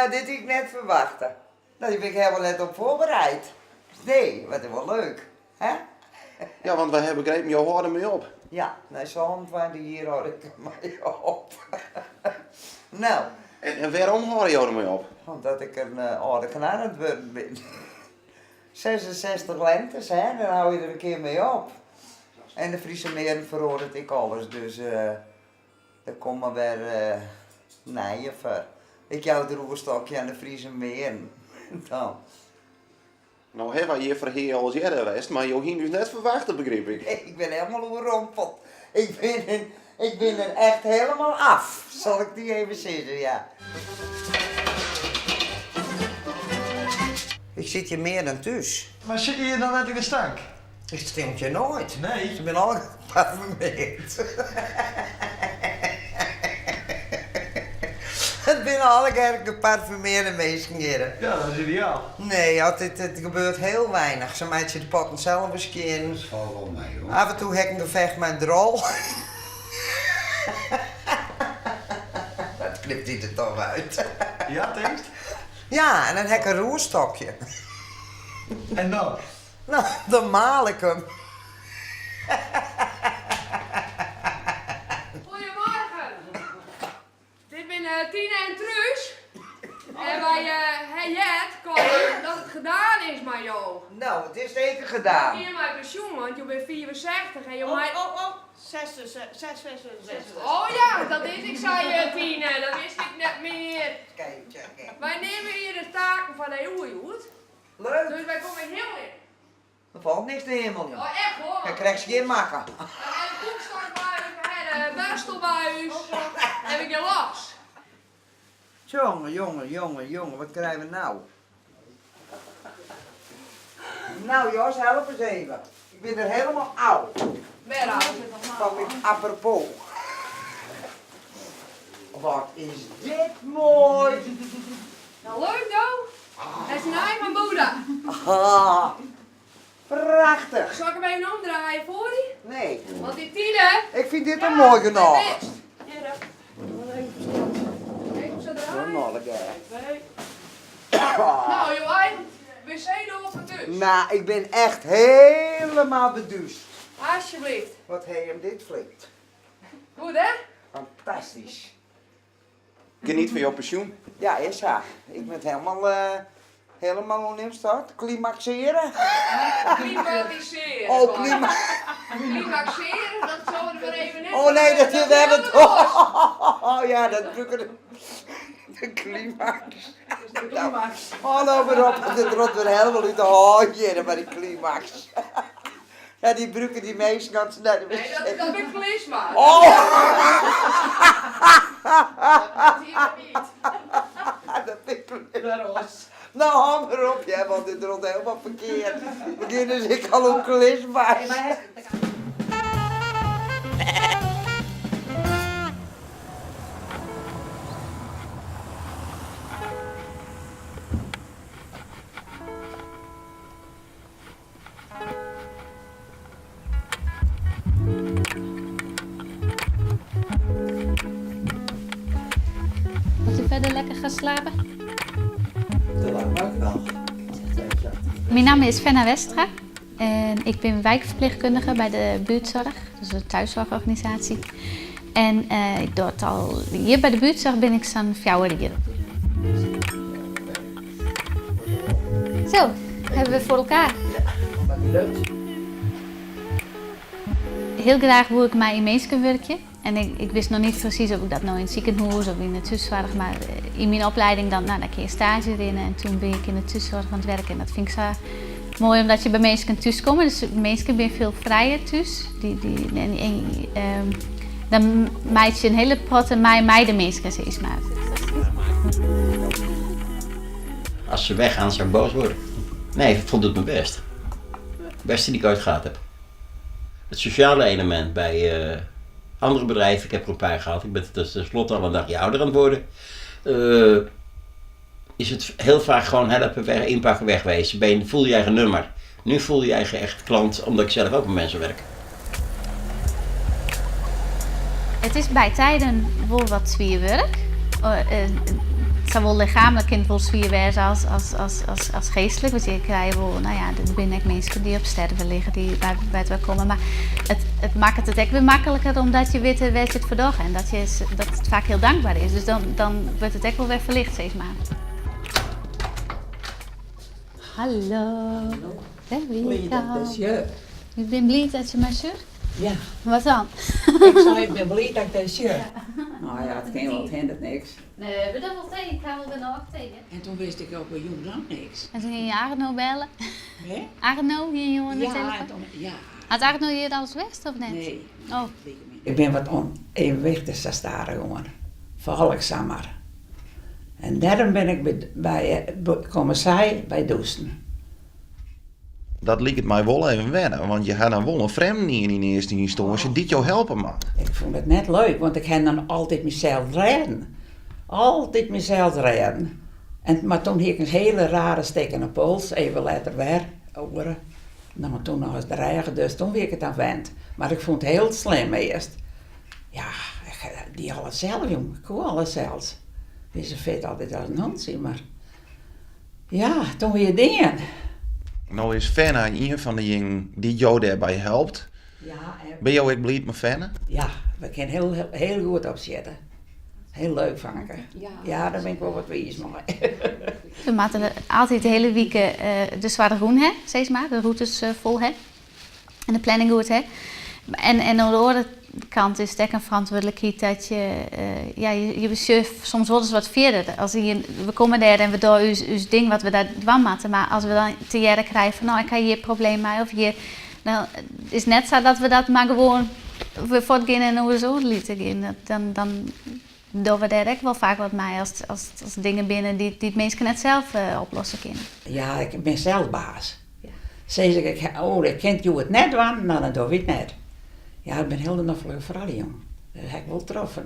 Nou, dit hie ik net ferwachte. No, hjir bin ik helemaal net op foarbereid. Nee, mar it is wol leuk, hè? Ja, want wy ha begrepen, jo hâlde mei op. Ja, nei 27 jier hâld ik dermei op. No. En wêrom hâlde jo dermei op? Omdat ik in âlde knar oan it wurden bin. 66 lentes, hè, dan hou je der in kear mei op. En de Friese Meren feroaret ek alles, dus der komme wer nije foar. Ik jou it roerstokje oan de Friese Meren dan. No hawwe wy hjir foar Hea alris earder west, mar jo hiene ús net ferwachte, begryp ik. Ik bin helemaal oerrompeld. Ik bin, ik bin der echt helemaal af, sal ik dy even sizze, ja. Ik sit hjir mear dan thús. Mar sit je hjir dan net yn de stank? It stinkt hjir noait. Nee. Se binne allegear geparfumeerd. It binne allegear geparfumeerde minsken hjir. Ja, dat is ideaal. Nee, it, it gebeurt heel weinich. Se meitsje de potten sels wer skjin. Dat falt wol mei, hoor. Af en toe ha ik in gefecht mei in drol. Dat knipt hy der toch út. Ja, tinkst? Ja, en dan ha ik in roerstokje. En dan? No, dan maal ik him. Goedemorgen. Dit binne Tine en Truus. En wy ha heard, Corrie, dat it gedaan is mei jo. No, it is zeker gedaan. Jo gean mei pensjoen, want jo binne 65 en jo mei... Oh, oh, oh, 66. Oh ja, dat is ek sa, Tine, dat wist ik net mear. Kijk, kijk. Wy nimme hjir de taken fan dy oer hjoed. Leuk. Dus wy komme himmeljen. Der falt niks te himmeljen. Oh, echt hoor. Ik ha krekt skjinmakke. We ha de koekstok by ús, we ha de boarstel by ús en we gean los. Jonge, jonge, jonge, jonge, wat krije we no? Nou Jos, help eens even. Ik bin der helemaal ôf. Wêr ôf? Fan myn apropos. Wat is dit moai! Nou leuk do. Dat is nij fan Boeddha. Ah, prachtich. Zal ik hem even omdraaien foar dy? Nee. Want dy Tine. Ik fyn dit al moai genôch. Even zo draaien. Nou, Nou, jo eigen wc-doar foar thús. Nou, ik bin echt helemaal beduusd. Alsjeblieft. Wat ha jim dit flikt. Goed hè? Fantastysk. Geniet fan jo pensjoen. Ja, is sa. Ik moat helemaal, helemaal hoe neamst dat? Klimaxearen? Klimatisearje. Oh, klima... Klimaxearje, dat soe der even net... Oh nee, dat is wer wat... Oh ja, dat brûke de... De klimax. De klimax. Oh, no mar op, dit rot wer helemaal út de hân hjir, mar dy klimax. Ja, dy brûke dy minsken as se nei de Nee, dat, dat bin klisma. Oh! Dat hie ik niet. Dat bin klisma. No, hou mar op, ja, want dit rot helemaal ferkeard. Begjinne se ek al oer klisma's. Had u verder lekker gaan slapen? Te lang ook nog. Mijn naam is Fenna Westra en ik ben wijkverpleegkundige bij de buurtzorg, dus de thuiszorgorganisatie. En ik doe het al, hier bij de buurtzorg ben ik zo'n 4 jaar. Zo, hebben we voor elkaar. Maar die lukt. Hiel graach woe ik mei minsken wurkje. En ik wist noch net presys oft ik dat no yn it sikehûs of yn de thússoarch, mar yn myn oplieding dan, no, dan kinne je staazje rinne. En doe bin ik yn de thússoarch oan it wurk en dat fyn ik sa moai omdat je by minsken thús komme. Dus minsken binne folle frijer thús. En dan meitsje je in hiele protte mei mei de minsken, sis mar. Als ze weggaan, zou ik boos worden. Nee, ik vond het mijn best. Het beste die ik ooit gehad heb. Het sociale element bij andere bedrijven, ik heb er een paar gehad, ik ben tenslotte al een dagje ouder aan het worden. Is het heel vaak gewoon helpen, weg, inpakken, wegwezen. Ben je, voel je eigen nummer. Nu voel je je eigen echt klant, omdat ik zelf ook met mensen werk. It is by tiden wol wat swier wurk. Sawol lichaamlik kin it wol swier wêze as, as, as, as, as geastlik. Want je krije wol, no ja, der binne ek minsken dy't op sterven ligge, dy't by, by it wer komme. Mar it, it makket it ek wer makliker omdat je witte wêr't je it foar dogge en dat, je, dat it faak hiel dankber is. Dus dan, dan wurdt it ek wol wer ferlicht, sis mar. Hallo. Dêr wie ik al. Ik bin bliid dat je my sjocht. Ja. Wat dan? Ik sei, ik bin bliid dat ik dy sjoch. No ja, it kin wol, it hindert niks. Nee, we dogge wol tee. Ik ha wol genôch tee. En toen wist ik op 'e jûn noch niks. En toen hie je Arno belle. Hè? Arno hie jo oan de telefoon? Ja, toen, ja. Hat Arno hjir alris west of net? Nee. Oh. Ik bin wat ûnevenwichtich sa stadichoan. Fal ik samar. En dêrom bin ik by, by komme sy by Doeksen. Dat liket my wol even wenne, want je ha dan wol in frjemden ien yn earste ynstânsje dy't jo helpe moat. Ik fûn it net leuk, want ik ha dan altyd mysels rêden. Altyd mysels rêden. En, mar toen hie ik in hiele rare stikkene pols, even letter wer, oare. No, mar toen noch ris de rêch, dus toen wie ik it aan wend. Mar ik fûn it hiel slim earst. Ja, ik die alles sels, jong. Ik koe alles sels. Wie sa fit altyd as in hûntsje, mar ja, toen wie it dien. No is Fenna ien fan de jingen dy't jo dêrby helpt. Ja, en. Binne jo ek bliid mei Fenna? Ja, we kinne hiel, hiel goed opsjitte. Hiel leuk fanke. Ja, dêr bin ik wol wat wiis mei. We moatte altyd de hiele wike de soarch rûn ha, sis mar, de rûtes fol ha en de planning goed ha. En, en oan de oare kant is it ek in ferantwurdlikheid dat je, ja, je besjogge soms wolris wat fierder. As ien, we komme dêr en we dogge ús, ús ding wat we dêr dwaan moatte, mar as we dan te hearren krije fan no, ik ha hjir probleem mei of hjir, dan is it net sa dat we dat mar gewoan wer fuortgean en oer ús oerlitte gean. Dan, dan dogge we dêr ek wol faak wat mei as, as, as dingen binne dy't, dy't minsken net sels oplosse kinne. Ja, ik bin sels baas. Sis ik, ik, oh, ik kin it hjoed net dwaan, no dan doch ik it net. Ja, ik bin hiel noflike frou, jong. Dat ha ik wol troffen.